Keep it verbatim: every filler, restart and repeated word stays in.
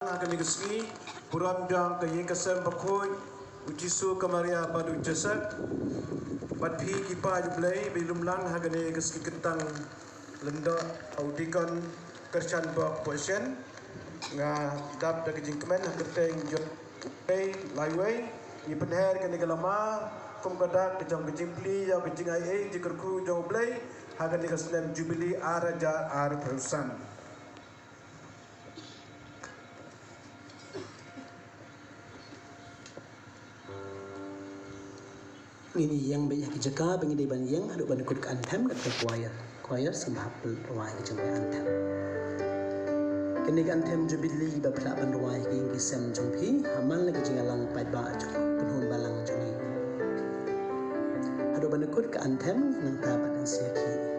Ha kane ka sngi burom jong ka ïing ka sem bakhuid u Jisu, ka Maria bad u Joseph, bad phi ki paid U Blei, ba ïalum lang ha kane ka sngi kyntang lyngdoh ha u Deacon Kyrshan Bok Bosien. Nga dap da ka jingkmen ha ka kyrteng jong U Blei laiwei, ngi pynher kane ka lama kum ka dak ka jong ka jingplie ïa ka jingaiei jingkyrkhu jong U Blei ha kane ka snem Jubili ar hajar arphew san. Ngin ïeng beit ha ki jaka ba ngi dei ban ïeng haduh ban kut ka anthem. Kata choir, choir sngewbha pynrwai ka jingïa anthem. Kane ka anthem Jubili ba phi lah ban rwai ha ki ïing ki sem jong phi ha man la ka jingïalang paidbah jong pynhun balang jong ngi. Haduh ban kut ka anthem nangta pat yn sa ïakhih.